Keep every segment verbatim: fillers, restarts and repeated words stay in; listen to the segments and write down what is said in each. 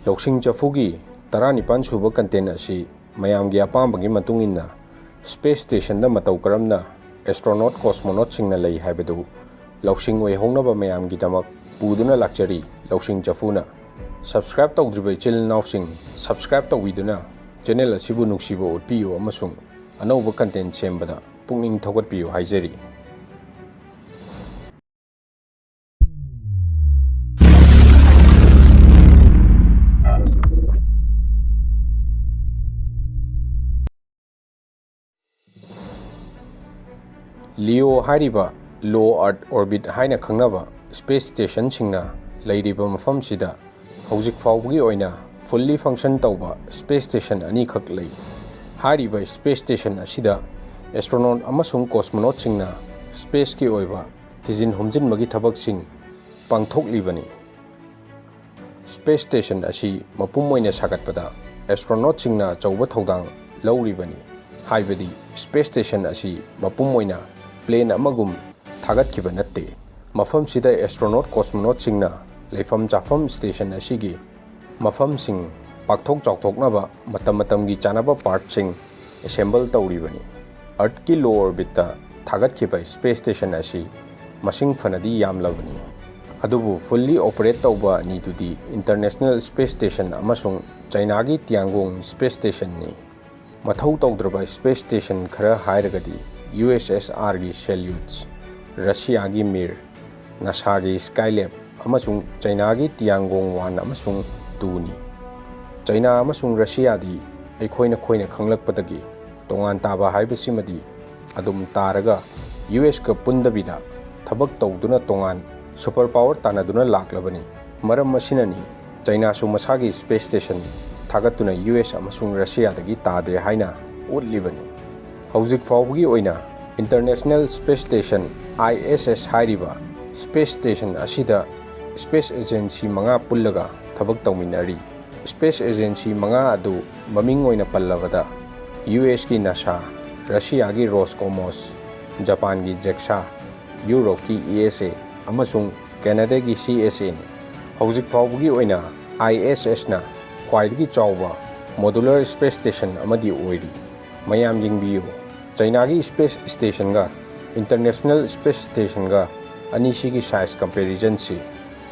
ꯂꯧꯁꯤꯡ ꯆꯐꯨꯒꯤ ꯇꯔꯥꯅꯤꯄꯥꯟ ꯁꯨꯕ content ꯑꯁꯤ ꯃꯌꯥꯝꯒꯤ ꯑꯄꯥꯝꯕꯒꯤ ꯃꯇꯨꯡ ꯏꯟꯅ space stationꯗ ꯃꯇꯧ ꯀꯔꯝꯅ astronaut cosmonautꯁꯤꯡꯅ ꯂꯩ ꯍꯥꯏꯕꯗꯨ ꯂꯧꯁꯤꯡ ꯑꯣꯏꯍꯧꯅꯕ ꯃꯌꯥꯝꯒꯤꯗꯃꯛ ꯄꯨꯗꯨꯅ ꯂꯥꯛꯆꯔꯤ꯫ ꯂꯧꯁꯤꯡ ꯆꯐꯨꯅ꯫ Subscribe ꯇꯧꯗ꯭ꯔꯤꯕ ꯏꯆꯤꯜ ꯏꯅꯥꯎꯁꯤꯡ subscribe ꯇꯧꯕꯤꯗꯨꯅ channel ꯑꯁꯤꯕꯨ ꯅꯨꯡꯁꯤꯕ ꯎꯠꯄꯤꯌꯨ ꯑꯃꯁꯨꯡ ꯑꯅꯧꯕ content ꯁꯦꯝꯕꯗ ꯄꯨꯛꯅꯤꯡ ꯊꯧꯒꯠꯄꯤꯌꯨ ꯍꯥꯏꯖꯔꯤ꯫ ꯂꯤꯑꯣ ꯍꯥꯏꯔꯤꯕ low Earth orbit ꯍꯥꯏꯅ ꯈꯪꯅꯕ space stationꯁꯤꯡꯅ ꯂꯩꯔꯤꯕ ꯃꯐꯝꯁꯤꯗ ꯍꯧꯖꯤꯛ ꯐꯥꯎꯕꯒꯤ ꯑꯣꯏꯅ fully function ꯇꯧꯕ space station ꯑꯅꯤꯈꯛ ꯂꯩ꯫ ꯍꯥꯏꯔꯤꯕ space station ꯑꯁꯤꯗ astronaut ꯑꯃꯁꯨꯡ cosmonautꯁꯤꯡꯅ spaceꯀꯤ ꯑꯣꯏꯕ ꯊꯤꯖꯤꯟ ꯍꯨꯝꯖꯤꯟꯕꯒꯤ ꯊꯕꯛꯁꯤꯡ ꯄꯥꯡꯊꯣꯛꯂꯤꯕꯅꯤ꯫ Space station ꯑꯁꯤ ꯃꯄꯨꯝ ꯑꯣꯏꯅ ꯁꯥꯒꯠꯄꯗ astronautꯁꯤꯡꯅ ꯑꯆꯧꯕ ꯊꯧꯗꯥꯡ ꯂꯧꯔꯤꯕꯅꯤ, ꯍꯥꯏꯕꯗꯤ space station ꯑꯁꯤ ꯃꯄꯨꯝ ꯑꯣꯏꯅ plane ꯑꯃꯒꯨꯝ ꯊꯥꯒꯠꯈꯤꯕ ꯅꯠꯇꯦ꯫ ꯃꯐꯝꯁꯤꯗ astronaut cosmonautꯁꯤꯡꯅ ꯂꯩꯐꯝ ꯆꯥꯐꯝ station ꯑꯁꯤꯒꯤ ꯃꯐꯝꯁꯤꯡ ꯄꯥꯛꯊꯣꯛ ꯆꯥꯎꯊꯣꯛꯅꯕ ꯃꯇꯝ ꯃꯇꯝꯒꯤ ꯆꯥꯅꯕ partꯁꯤꯡ assemble ꯇꯧꯔꯤꯕꯅꯤ꯫ Earthꯀꯤ low orbitꯇ ꯊꯥꯒꯠꯈꯤꯕ space station ꯑꯁꯤ ꯃꯁꯤꯡ ꯐꯅꯗꯤ ꯌꯥꯝꯂꯕꯅꯤ, ꯑꯗꯨꯕꯨ fully operate ꯇꯧꯕ ꯑꯅꯤꯗꯨꯗꯤ International Space Station ꯑꯃꯁꯨꯡ ꯆꯥꯏꯅꯥꯒꯤ ꯇꯤꯌꯥꯡꯒꯣꯡ Space Stationꯅꯤ꯫ ꯃꯊꯧ ꯇꯧꯗ꯭ꯔꯕ space station ꯈꯔ ꯍꯥꯏꯔꯒꯗꯤ USSRꯒꯤ Salyuts, Russiaꯒꯤ Mir, NASAꯒꯤ Skylab ꯑꯃꯁꯨꯡ ꯆꯥꯏꯅꯥꯒꯤ ꯇꯤꯌꯥꯡꯒꯣꯡ one ꯑꯃꯁꯨꯡ twoꯅꯤ꯫ ꯆꯥꯏꯅꯥ ꯑꯃꯁꯨꯡ ꯔꯁꯤꯌꯥꯗꯤ ꯑꯩꯈꯣꯏꯅ ꯈꯣꯏꯅ ꯈꯪꯂꯛꯄꯗꯒꯤ ꯇꯣꯉꯥꯟ ꯇꯥꯕ ꯍꯥꯏꯕꯁꯤꯃꯗꯤ ꯑꯗꯨꯝ ꯇꯥꯔꯒ USꯀ ꯄꯨꯟꯗꯕꯤꯗ ꯊꯕꯛ ꯇꯧꯗꯨꯅ ꯇꯣꯉꯥꯟ super power ꯇꯥꯟꯅꯗꯨꯅ ꯂꯥꯛꯂꯕꯅꯤ꯫ ꯃꯔꯝ ꯑꯁꯤꯅꯅꯤ ꯆꯥꯏꯅꯥꯁꯨ ꯃꯁꯥꯒꯤ space station ꯊꯥꯒꯠꯇꯨꯅ US ꯑꯃꯁꯨꯡ ꯔꯁꯤꯌꯥꯗꯒꯤ ꯇꯥꯗꯦ ꯍꯥꯏꯅ ꯎꯠꯂꯤꯕꯅꯤ꯫ ꯍꯧꯖꯤꯛ ꯐꯥꯎꯕꯒꯤ ꯑꯣꯏꯅ International Space Station, ISS ꯍꯥꯏꯔꯤꯕ space station ꯑꯁꯤꯗ space agency ꯃꯉꯥ ꯄꯨꯜꯂꯒ ꯊꯕꯛ ꯇꯧꯃꯤꯟꯅꯔꯤ꯫ Space agency ꯃꯉꯥ ꯑꯗꯨ ꯃꯃꯤꯡ ꯑꯣꯏꯅ ꯄꯜꯂꯕꯗ USꯀꯤ NASA, ꯔꯁꯤꯌꯥꯒꯤ Roscosmos, ꯖꯄꯥꯟꯒꯤ JAXA, ꯌꯨꯔꯣꯞꯀꯤ ESA ꯑꯃꯁꯨꯡ ꯀꯦꯅꯥꯗꯥꯒꯤ CSAꯅꯤ꯫ ꯍꯧꯖꯤꯛ ꯐꯥꯎꯕꯒꯤ ꯑꯣꯏꯅ ISS ꯅ ꯈ꯭ꯋꯥꯏꯗꯒꯤ ꯆꯥꯎꯕ modular space station ꯑꯃꯗꯤ ꯑꯣꯏꯔꯤ꯫ ꯃꯌꯥꯝ ꯌꯦꯡꯕꯤꯌꯨ, ꯆꯩꯅꯥꯒꯤ space station ꯒ international space station ꯒ ꯑꯅꯤꯁꯤꯒꯤ size comparison ꯁꯤ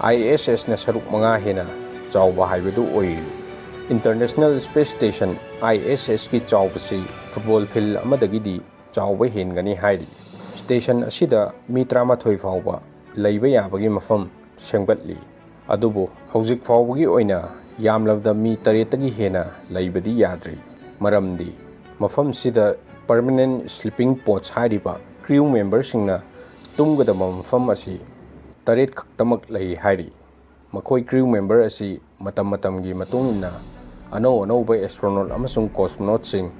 ISS ꯅ ꯁꯔꯨꯛ ꯃꯉꯥ ꯍꯦꯟꯅ ꯆꯥꯎꯕ ꯍꯥꯏꯕꯗꯨ ꯑꯣꯏꯔꯤ꯫ International Space Station, ISS ꯀꯤ ꯆꯥꯎꯕꯁꯤ football field ꯑꯃꯗꯒꯤꯗꯤ ꯆꯥꯎꯕ ꯍꯦꯟꯒꯅꯤ ꯍꯥꯏꯔꯤ꯫ Station ꯑꯁꯤꯗ ꯃꯤ ꯇꯔꯥꯃꯥꯊꯣꯏ ꯐꯥꯎꯕ ꯂꯩꯕ ꯌꯥꯕꯒꯤ ꯃꯐꯝ ꯁꯦꯝꯒꯠꯂꯤ꯫ ꯑꯗꯨꯕꯨ ꯍꯧꯖꯤꯛ ꯐꯥꯎꯕꯒꯤ ꯑꯣꯏꯅ ꯌꯥꯝꯂꯕꯗ ꯃꯤ ꯇꯔꯦꯠꯇꯒꯤ ꯍꯦꯟꯅ ꯂꯩꯕꯗꯤ ꯌꯥꯗ꯭ꯔꯤ꯫ ꯃꯔꯝꯗꯤ ꯃꯐꯝꯁꯤꯗ permanent sleeping pods ꯍꯥꯏꯔꯤꯕ crew member ꯁꯤꯡꯅ ꯇꯨꯝꯒꯗꯕ ꯃꯐꯝ ꯑꯁꯤ ꯇꯔꯦꯠ ꯈꯛꯇꯃꯛ ꯂꯩ ꯍꯥꯏꯔꯤ꯫ ꯃꯈꯣꯏ crew member ꯑꯁꯤ ꯃꯇꯝ ꯃꯇꯝꯒꯤ ꯃꯇꯨꯡ ꯏꯟꯅ ꯑꯅꯧ ꯑꯅꯧꯕ astronaut ꯑꯃꯁꯨꯡ cosmonaut ꯁꯤꯡ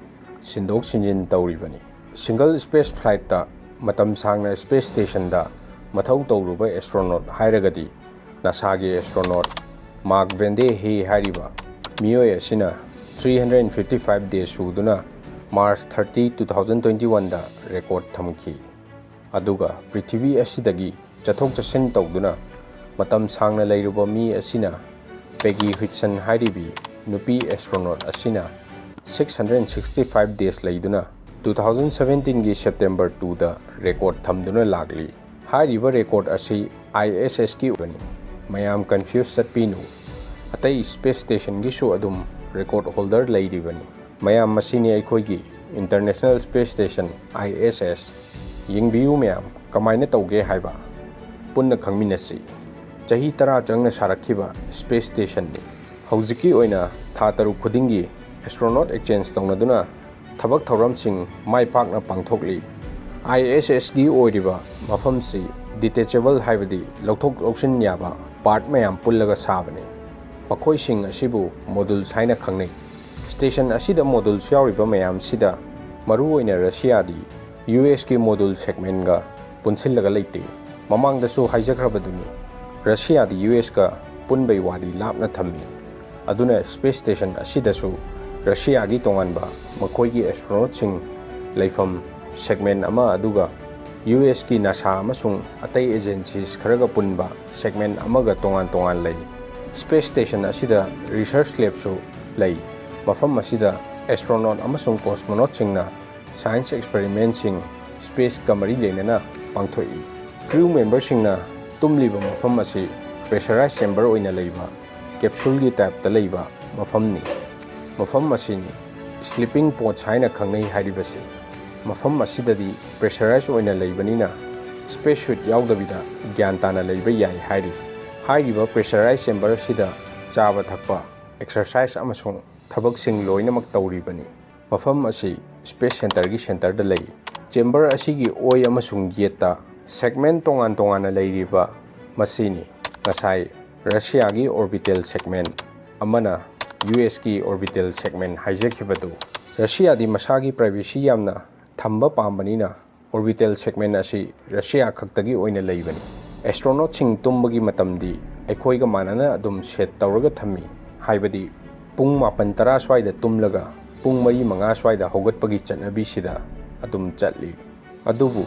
ꯁꯤꯟꯗꯣꯛ ꯁꯤꯟꯖꯤꯟ ꯇꯧꯔꯤꯕꯅꯤ꯫ Single space flight ꯇ ꯃꯇꯝ ꯁꯥꯡꯅ space station ꯗ ꯃꯊꯧ ꯇꯧꯔꯨꯕ astronaut ꯍꯥꯏꯔꯒꯗꯤ NASA ꯒꯤ astronaut Mark Vande Hey ꯍꯥꯏꯔꯤꯕ ꯃꯤꯑꯣꯏ ꯑꯁꯤꯅ three hundred fifty five days ꯁꯨꯗꯨꯅ March thirty, two thousand twenty one ꯗ record ꯊꯝꯈꯤ꯫ ꯑꯗꯨꯒ ꯄ꯭ꯔꯤꯊꯤꯕꯤ ꯑꯁꯤꯗꯒꯤ ꯆꯠꯊꯣꯛ ꯆꯠꯁꯤꯟ ꯇꯧꯗꯨꯅ ꯃꯇꯝ ꯁꯥꯡꯅ ꯂꯩꯔꯨꯕ ꯃꯤ ꯑꯁꯤꯅ Peggy Whitson ꯍꯥꯏꯔꯤꯕꯤ ꯅꯨꯄꯤ astronaut ꯑꯁꯤꯅ six hundred sixty five days ꯂꯩꯗꯨꯅ two thousand seventeen ꯒꯤ September two ꯗ record ꯊꯝꯗꯨꯅ ꯂꯥꯛꯂꯤ꯫ ꯍꯥꯏꯔꯤꯕ record ꯑꯁꯤ ISS ꯀꯤ ꯑꯣꯏꯕꯅꯤ꯫ ꯃꯌꯥꯝ confuse ꯆꯠꯄꯤꯅꯨ꯫ ꯑꯇꯩ space station ꯒꯤꯁꯨ ꯑꯗꯨꯝ record holder ꯂꯩꯔꯤꯕꯅꯤ꯫ ꯃꯌꯥꯝ, ꯃꯁꯤꯅꯤ ꯑꯩꯈꯣꯏꯒꯤ International Space Station, ISS꯫ ꯌꯦꯡꯕꯤꯌꯨ ꯃꯌꯥꯝ, ꯀꯃꯥꯏꯅ ꯇꯧꯒꯦ ꯍꯥꯏꯕ ꯄꯨꯟꯅ ꯈꯪꯃꯤꯟꯅꯁꯤ꯫ ꯆꯍꯤ ꯇꯔꯥ ꯆꯪꯅ ꯁꯥꯔꯛꯈꯤꯕ space station ꯅꯤ꯫ ꯍꯧꯖꯤꯛꯀꯤ ꯑꯣꯏꯅ ꯊꯥ ꯇꯔꯨꯛ ꯈꯨꯗꯤꯡꯒꯤ astronaut exchange ꯇꯧꯅꯗꯨꯅ ꯊꯕꯛ ꯊꯧꯔꯝꯁꯤꯡ ꯃꯥꯏ ꯄꯥꯛꯅ ꯄꯥꯡꯊꯣꯛꯂꯤ꯫ ISS ꯀꯤ ꯑꯣꯏꯔꯤꯕ ꯃꯐꯝꯁꯤ detachable ꯍꯥꯏꯕꯗꯤ ꯂꯧꯊꯣꯛ ꯂꯧꯁꯤꯟ ꯌꯥꯕ part ꯃꯌꯥꯝ ꯄꯨꯜꯂꯒ ꯁꯥꯕꯅꯤ꯫ ꯃꯈꯣꯏꯁꯤꯡ ꯑꯁꯤꯕꯨ modules ꯍꯥꯏꯅ ꯈꯪꯅꯩ꯫ Station ꯑꯁꯤꯗ modules ꯌꯥꯎꯔꯤꯕ ꯃꯌꯥꯝꯁꯤꯗ ꯃꯔꯨꯑꯣꯏꯅ ꯔꯁꯤꯌꯥꯗꯤ US ꯀꯤ module segment ꯒ ꯄꯨꯟꯁꯤꯜꯂꯒ ꯂꯩꯇꯦ꯫ ꯃꯃꯥꯡꯗꯁꯨ ꯍꯥꯏꯖꯈ꯭ꯔꯕꯗꯨꯅꯤ, ꯔꯁꯤꯌꯥꯗꯤ US ꯀ ꯄꯨꯟꯕꯩ ꯋꯥꯗꯤ ꯂꯥꯞꯅ ꯊꯝꯃꯤ꯫ ꯑꯗꯨꯅ space station ꯑꯁꯤꯗꯁꯨ ꯔꯁꯤꯌꯥꯒꯤ ꯇꯣꯉꯥꯟꯕ ꯃꯈꯣꯏꯒꯤ astronaut ꯁꯤꯡ ꯂꯩꯐꯝ segment ꯑꯃ, ꯑꯗꯨꯒ US ꯀꯤ NASA ꯑꯃꯁꯨꯡ ꯑꯇꯩ agencies ꯈꯔꯒ ꯄꯨꯟꯕ segment ꯑꯃꯒ ꯇꯣꯉꯥꯟ ꯇꯣꯉꯥꯟ ꯂꯩ꯫ Space Station ꯑꯁꯤꯗ Research Labꯁꯨ ꯂꯩ꯫ ꯃꯐꯝ ꯑꯁꯤꯗ astronaut ꯑꯃꯁꯨꯡ cosmonautꯁꯤꯡꯅ science experimentꯁꯤꯡ spaceꯀ ꯃꯔꯤ ꯂꯩꯅꯅ ꯄꯥꯡꯊꯣꯛꯏ꯫ Crew memberꯁꯤꯡꯅ ꯇꯨꯝꯂꯤꯕ ꯃꯐꯝ ꯑꯁꯤ pressurized chamber ꯑꯣꯏꯅ ꯂꯩꯕ capsuleꯒꯤ typeꯇ ꯂꯩꯕ ꯃꯐꯝꯅꯤ꯫ ꯃꯐꯝ ꯑꯁꯤꯅꯤ sleeping pods ꯍꯥꯏꯅ ꯈꯪꯅꯩ ꯍꯥꯏꯔꯤꯕꯁꯤ꯫ ꯃꯐꯝ ꯑꯁꯤꯗꯗꯤ pressurized ꯑꯣꯏꯅ ꯂꯩꯕꯅꯤꯅ space suit ꯌꯥꯎꯗꯕꯤꯗ ꯒ꯭ꯌꯥꯟ ꯇꯥꯅ ꯂꯩꯕ ꯌꯥꯏ ꯍꯥꯏꯔꯤ꯫ ꯍꯥꯏꯔꯤꯕ pressurized chamber ꯑꯁꯤꯗ ꯆꯥꯕ ꯊꯛꯄ, exercise ꯑꯃꯁꯨꯡ ꯊꯕꯛꯁꯤꯡ ꯂꯣꯏꯅꯃꯛ ꯇꯧꯔꯤꯕꯅꯤ꯫ ꯃꯐꯝ ꯑꯁꯤ Space Centerꯒꯤ centerꯗ ꯂꯩ꯫ Chamber ꯑꯁꯤꯒꯤ ꯑꯣꯏ ꯑꯃꯁꯨꯡ ꯌꯦꯠꯇ segment ꯇꯣꯉꯥꯟ ꯇꯣꯉꯥꯟꯅ ꯂꯩꯔꯤꯕ ꯃꯁꯤꯅꯤ꯫ ꯉꯁꯥꯏ Russiaꯒꯤ orbital segment ꯑꯃꯅ USꯀꯤ orbital segment ꯍꯥꯏꯖꯈꯤꯕꯗꯨ, Russiaꯗꯤ ꯃꯁꯥꯒꯤ privacy ꯌꯥꯝꯅ ꯊꯝꯕ ꯄꯥꯝꯕꯅꯤꯅ orbital segment ꯑꯁꯤ Russia ꯈꯛꯇꯒꯤ ꯑꯣꯏꯅ ꯂꯩꯕꯅꯤ꯫ Astronautꯁꯤꯡ ꯇꯨꯝꯕꯒꯤ ꯃꯇꯝꯗꯤ ꯑꯩꯈꯣꯏꯒ ꯃꯥꯟꯅꯅ ꯑꯗꯨꯝ set ꯇꯧꯔꯒ ꯊꯝꯃꯤ, ꯍꯥꯏꯕꯗꯤ ꯄꯨꯡ ꯃꯥꯄꯟ ꯇꯔꯥ ꯁ꯭ꯋꯥꯏꯗ ꯇꯨꯝꯂꯒ ꯄꯨꯡ ꯃꯔꯤ ꯃꯉꯥ ꯁ꯭ꯋꯥꯏꯗ ꯍꯧꯒꯠꯄꯒꯤ ꯆꯠꯅꯕꯤꯁꯤꯗ ꯑꯗꯨꯝ ꯆꯠꯂꯤ꯫ ꯑꯗꯨꯕꯨ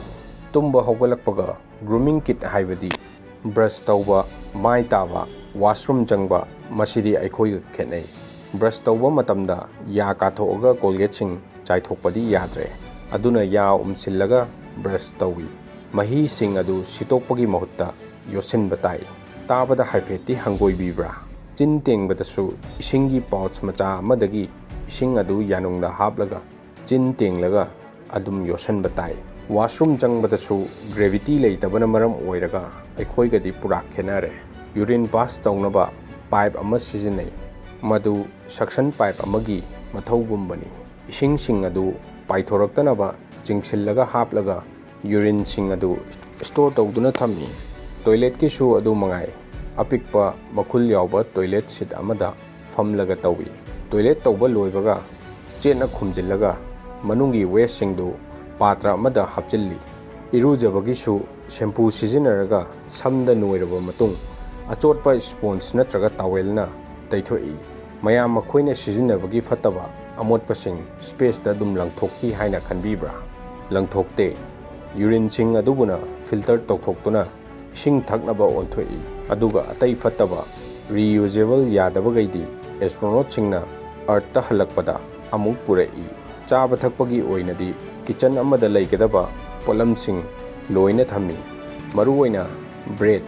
ꯇꯨꯝꯕ ꯍꯧꯒꯠꯂꯛꯄꯒ grooming kit ꯍꯥꯏꯕꯗꯤ brush ꯇꯧꯕ, ꯃꯥꯏ ꯇꯥꯕ, washroom ꯆꯪꯕ, ꯃꯁꯤꯗꯤ ꯑꯩꯈꯣꯏꯒ ꯈꯦꯠꯅꯩ꯫ Brush ꯇꯧꯕ ꯃꯇꯝꯗ ꯌꯥ ꯀꯥꯊꯣꯛꯑꯒ Colgateꯁꯤꯡ ꯆꯥꯏꯊꯣꯛꯄꯗꯤ ꯌꯥꯗ꯭ꯔꯦ꯫ ꯑꯗꯨꯅ ꯌꯥ ꯎꯝꯁꯤꯜꯂꯒ brush ꯇꯧꯏ꯫ ꯃꯍꯤꯁꯤꯡ ꯑꯗꯨ ꯁꯤꯠꯇꯣꯛꯄꯒꯤ ꯃꯍꯨꯠꯇ ꯌꯣꯠꯁꯤꯟꯕ ꯇꯥꯏ꯫ ꯇꯥꯕꯗ ꯍꯥꯏꯐꯦꯠꯇꯤ ꯍꯪꯒꯣꯏꯕꯤꯕ꯭ꯔꯥ? ꯆꯤꯟ ꯇꯦꯡꯕꯗꯁꯨ ꯏꯁꯤꯡꯒꯤ pouch ꯃꯆꯥ ꯑꯃꯗꯒꯤ ꯏꯁꯤꯡ ꯑꯗꯨ ꯌꯥꯅꯨꯡꯗ ꯍꯥꯞꯂꯒ ꯆꯤꯟ ꯇꯦꯡꯂꯒ ꯑꯗꯨꯝ ꯌꯣꯠꯁꯤꯟꯕ ꯇꯥꯏ꯫ Washroom ꯆꯪꯕꯗꯁꯨ gravity ꯂꯩꯇꯕꯅ ꯃꯔꯝ ꯑꯣꯏꯔꯒ ꯑꯩꯈꯣꯏꯒꯗꯤ ꯄꯨꯔꯥ ꯈꯦꯠꯅꯔꯦ꯫ Urine pass ꯇꯧꯅꯕ pipe ꯑꯃ ꯁꯤꯖꯤꯟꯅꯩ꯫ ꯃꯗꯨ suction pipe ꯑꯃꯒꯤ ꯃꯊꯧꯒꯨꯝꯕꯅꯤ꯫ ꯏꯁꯤꯡꯁꯤꯡ ꯑꯗꯨ ꯄꯥꯏꯊꯣꯔꯛꯇꯅꯕ ꯆꯤꯡꯁꯤꯜꯂꯒ ꯍꯥꯞꯂꯒ urineꯁꯤꯡ ꯑꯗꯨ store ꯇꯧꯗꯨꯅ ꯊꯝꯃꯤ꯫ Toiletꯀꯤꯁꯨ ꯑꯗꯨ ꯃꯉꯥꯏ꯫ ꯑꯄꯤꯛꯄ ꯃꯈꯨꯜ ꯌꯥꯎꯕ toilet seat ꯑꯃꯗ ꯐꯝꯂꯒ ꯇꯧꯏ꯫ Toilet ꯇꯧꯕ ꯂꯣꯏꯕꯒ ꯆꯦꯠꯅ ꯈꯨꯝꯖꯤꯜꯂꯒ ꯃꯅꯨꯡꯒꯤ wasteꯁꯤꯡꯗꯨ ꯄꯥꯇ꯭ꯔ ꯑꯃꯗ ꯍꯥꯞꯆꯤꯜꯂꯤ꯫ ꯏꯔꯨꯖꯕꯒꯤꯁꯨ shampoo ꯁꯤꯖꯤꯟꯅꯔꯒ ꯁꯝꯗ ꯅꯣꯏꯔꯕ ꯃꯇꯨꯡ ꯑꯆꯣꯠꯄ sponge ꯅꯠꯇ꯭ꯔꯒ towelꯅ ꯇꯩꯊꯣꯛꯏ꯫ ꯃꯌꯥꯝ ꯃꯈꯣꯏꯅ ꯁꯤꯖꯤꯟꯅꯕꯒꯤ ꯐꯠꯇꯕ ꯑꯃꯣꯠꯄꯁꯤꯡ spaceꯇ ꯑꯗꯨꯝ ꯂꯪꯊꯣꯛꯈꯤ ꯍꯥꯏꯅ ꯈꯟꯕꯤꯕ꯭ꯔꯥ? ꯂꯪꯊꯣꯛꯇꯦ꯫ Urineꯁꯤꯡ ꯑꯗꯨꯕꯨꯅ filter ꯇꯧꯊꯣꯛꯇꯨꯅ ꯏꯁꯤꯡ ꯊꯛꯅꯕ ꯑꯣꯟꯊꯣꯛꯏ, ꯑꯗꯨꯒ ꯑꯇꯩ ꯐꯠꯇꯕ reusable ꯌꯥꯗꯕꯈꯩꯗꯤ astronautꯁꯤꯡꯅ Earthꯇ ꯍꯜꯂꯛꯄꯗ ꯑꯃꯨꯛ ꯄꯨꯔꯛꯏ꯫ ꯆꯥꯕ ꯊꯛꯄꯒꯤ ꯑꯣꯏꯅꯗꯤ kitchen ꯑꯃꯗ ꯂꯩꯒꯗꯕ ꯄꯣꯠꯂꯝꯁꯤꯡ ꯂꯣꯏꯅ ꯊꯝꯃꯤ꯫ ꯃꯔꯨꯑꯣꯏꯅ bread,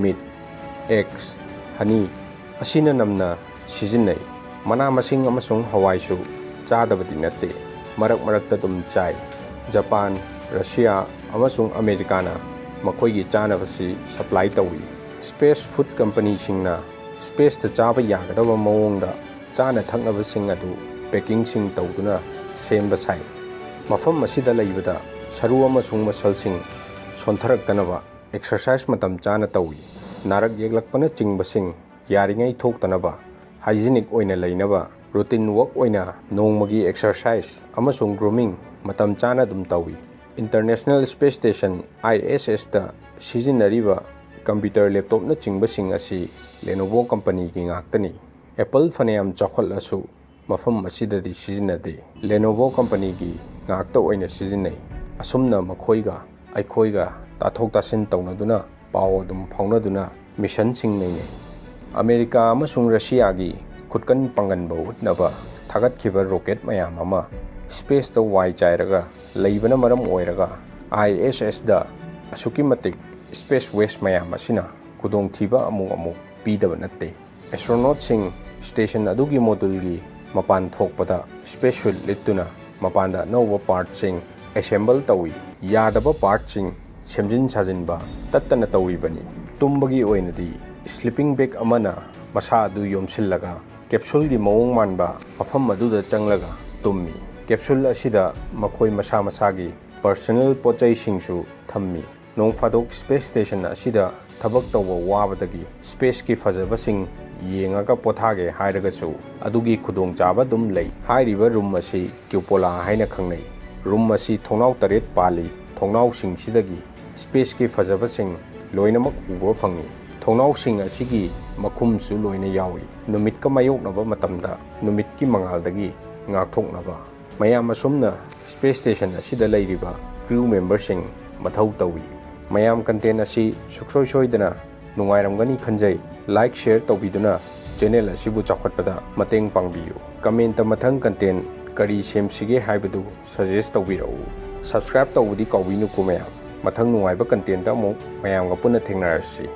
meat, eggs, honey ꯑꯁꯤꯅ ꯅꯝꯅ ꯁꯤꯖꯤꯟꯅꯩ꯫ ꯃꯅꯥ ꯃꯁꯤꯡ ꯑꯃꯁꯨꯡ ꯍꯋꯥꯏꯁꯨ ꯆꯥꯗꯕꯗꯤ ꯅꯠꯇꯦ, ꯃꯔꯛ ꯃꯔꯛꯇ ꯑꯗꯨꯝ ꯆꯥꯏ꯫ ꯖꯄꯥꯟ, ꯔꯁꯤꯌꯥ ꯑꯃꯁꯨꯡ ꯑꯃꯦꯔꯤꯀꯥꯅ ꯃꯈꯣꯏꯒꯤ ꯆꯥꯅꯕꯁꯤ supply ꯇꯧꯏ꯫ Space food companyꯁꯤꯡꯅ spaceꯇ ꯆꯥꯕ ꯌꯥꯒꯗꯕ ꯃꯑꯣꯡꯗ ꯆꯥꯅ ꯊꯛꯅꯕꯁꯤꯡ ꯑꯗꯨ packingꯁꯤꯡ ꯇꯧꯗꯨꯅ ꯁꯦꯝꯕ ꯁꯥꯏ꯫ ꯃꯐꯝ ꯑꯁꯤꯗ ꯂꯩꯕꯗ ꯁꯔꯨ ꯑꯃꯁꯨꯡ muscleꯁꯤꯡ ꯁꯣꯟꯊꯔꯛꯇꯅꯕ exercise ꯃꯇꯝ ꯆꯥꯅ ꯇꯧꯏ꯫ ꯅꯥꯔꯛ ꯌꯦꯛꯂꯛꯄꯅꯆꯤꯡꯕꯁꯤꯡ ꯌꯥꯔꯤꯉꯩ ꯊꯣꯛꯇꯅꯕ hygienic ꯑꯣꯏꯅ ꯂꯩꯅꯕ routine work ꯑꯣꯏꯅ ꯅꯣꯡꯃꯒꯤ exercise ꯑꯃꯁꯨꯡ grooming ꯃꯇꯝ ꯆꯥꯅ ꯑꯗꯨꯝ ꯇꯧꯏ꯫ International Space Station, ISSꯇ ꯁꯤꯖꯤꯟꯅꯔꯤꯕ computer, laptopꯅꯆꯤꯡꯕꯁꯤꯡ ꯑꯁꯤ Lenovo companyꯒꯤ ꯉꯥꯛꯇꯅꯤ꯫ Apple ꯐꯅꯌꯥꯝ ꯆꯥꯎꯈꯠꯂꯁꯨ ꯃꯐꯝ ꯑꯁꯤꯗꯗꯤ ꯁꯤꯖꯤꯟꯅꯗꯦ꯫ Lenovo companyꯒꯤ ꯉꯥꯛꯇ ꯑꯣꯏꯅ ꯁꯤꯖꯤꯟꯅꯩ꯫ ꯑꯁꯨꯝꯅ ꯃꯈꯣꯏꯒ ꯑꯩꯈꯣꯏꯒ ꯇꯥꯊꯣꯛ ꯇꯥꯁꯤꯟ ꯇꯧꯅꯗꯨꯅ ꯄꯥꯎ ꯑꯗꯨꯝ ꯐꯥꯎꯅꯗꯨꯅ missionꯁꯤꯡ ꯅꯩꯅꯩ꯫ ꯑꯃꯦꯔꯤꯀꯥ ꯑꯃꯁꯨꯡ ꯔꯁꯤꯌꯥꯒꯤ ꯈꯨꯠꯀꯟ ꯄꯥꯡꯒꯟꯕ ꯎꯠꯅꯕ ꯊꯥꯒꯠꯈꯤꯕ rocket ꯃꯌꯥꯝ ꯑꯃ spaceꯇ ꯋꯥꯏ ꯆꯥꯏꯔꯒ ꯂꯩꯕꯅ ꯃꯔꯝ ꯑꯣꯏꯔꯒ ISSꯗ ꯑꯁꯨꯛꯀꯤ ꯃꯇꯤꯛ space waste ꯃꯌꯥꯝ ꯑꯁꯤꯅ ꯈꯨꯗꯣꯡꯊꯤꯕ ꯑꯃꯨꯛ ꯑꯃꯨꯛ ꯄꯤꯗꯕ ꯅꯠꯇꯦ꯫ Astronautꯁꯤꯡ station ꯑꯗꯨꯒꯤ moduleꯒꯤ ꯃꯄꯥꯟ ꯊꯣꯛꯄꯗ space suit ꯂꯤꯠꯇꯨꯅ ꯃꯄꯥꯟꯗ ꯑꯅꯧꯕ partꯁꯤꯡ assemble ꯇꯧꯏ꯫ ꯌꯥꯗꯕ partꯁꯤꯡ ꯁꯦꯝꯖꯤꯟ ꯁꯥꯖꯤꯟꯕ ꯇꯠꯇꯅ ꯇꯧꯔꯤꯕꯅꯤ꯫ ꯇꯨꯝꯕꯒꯤ ꯑꯣꯏꯅꯗꯤ sleeping bag ꯑꯃꯅ ꯃꯁꯥ ꯑꯗꯨ ꯌꯣꯝꯁꯤꯜꯂꯒ capsuleꯒꯤ ꯃꯑꯣꯡ ꯃꯥꯟꯕ ꯃꯐꯝ ꯑꯗꯨꯗ ꯆꯪꯂꯒ ꯇꯨꯝꯃꯤ꯫ Capsule ꯑꯁꯤꯗ ꯃꯈꯣꯏ ꯃꯁꯥ ꯃꯁꯥꯒꯤ personal ꯄꯣꯠꯆꯩꯁꯤꯡꯁꯨ ꯊꯝꯃꯤ꯫ ꯅꯣꯡ ꯐꯥꯗꯣꯛ space station ꯑꯁꯤꯗ ꯊꯕꯛ ꯇꯧꯕ ꯋꯥꯕꯗꯒꯤ spaceꯀꯤ ꯐꯖꯕꯁꯤꯡ ꯌꯦꯡꯉꯒ ꯄꯣꯊꯥꯒꯦ ꯍꯥꯏꯔꯒꯁꯨ ꯑꯗꯨꯒꯤ ꯈꯨꯗꯣꯡꯆꯥꯕ ꯑꯗꯨꯝ ꯂꯩ꯫ ꯍꯥꯏꯔꯤꯕ room ꯑꯁꯤ cupola ꯍꯥꯏꯅ ꯈꯪꯅꯩ꯫ Room ꯑꯁꯤ ꯊꯣꯡꯅꯥꯎ ꯇꯔꯦꯠ ꯄꯥꯜꯂꯤ꯫ ꯊꯣꯡꯅꯥꯎꯁꯤꯡꯁꯤꯗꯒꯤ spaceꯀꯤ ꯐꯖꯕꯁꯤꯡ ꯂꯣꯏꯅꯃꯛ ꯎꯕ ꯐꯪꯏ꯫ ꯊꯣꯡꯅꯥꯎꯁꯤꯡ ꯑꯁꯤꯒꯤ ꯃꯈꯨꯝꯁꯨ ꯂꯣꯏꯅ ꯌꯥꯎꯏ꯫ ꯅꯨꯃꯤꯠꯀ ꯃꯥꯌꯣꯛꯅꯕ ꯃꯇꯝꯗ ꯅꯨꯃꯤꯠꯀꯤ ꯃꯉꯥꯜꯗꯒꯤ ꯉꯥꯛꯊꯣꯛꯅꯕ꯫ ꯃꯌꯥꯝ ꯑꯁꯨꯝꯅ space station ꯑꯁꯤꯗ ꯂꯩꯔꯤꯕ crew memberꯁꯤꯡ ꯃꯊꯧ ꯇꯧꯏ꯫ ꯃꯌꯥꯝ content ꯑꯁꯤ ꯁꯨꯛꯁꯣꯏ ꯁꯣꯏꯗꯅ ꯅꯨꯡꯉꯥꯏꯔꯝꯒꯅꯤ ꯈꯟꯖꯩ꯫ Like, share ꯇꯧꯕꯤꯗꯨꯅ channel ꯑꯁꯤꯕꯨ ꯆꯥꯎꯈꯠꯄꯗ ꯃꯇꯦꯡ ꯄꯥꯡꯕꯤꯌꯨ꯫ Comment ꯇ ꯃꯊꯪ content ꯀꯔꯤ ꯁꯦꯝꯁꯤꯒꯦ ꯍꯥꯏꯕꯗꯨ suggest ꯇꯧꯕꯤꯔꯛꯎ꯫ Subscribe ꯇꯧꯕꯗꯤ ꯀꯥꯎꯕꯤꯅꯨꯀꯣ ꯃꯌꯥꯝ꯫ ꯃꯊꯪ ꯅꯨꯡꯉꯥꯏꯕ content ꯑꯃꯨꯛ ꯃꯌꯥꯝꯒ ꯄꯨꯟꯅ ꯊꯦꯡꯅꯔꯁꯤ꯫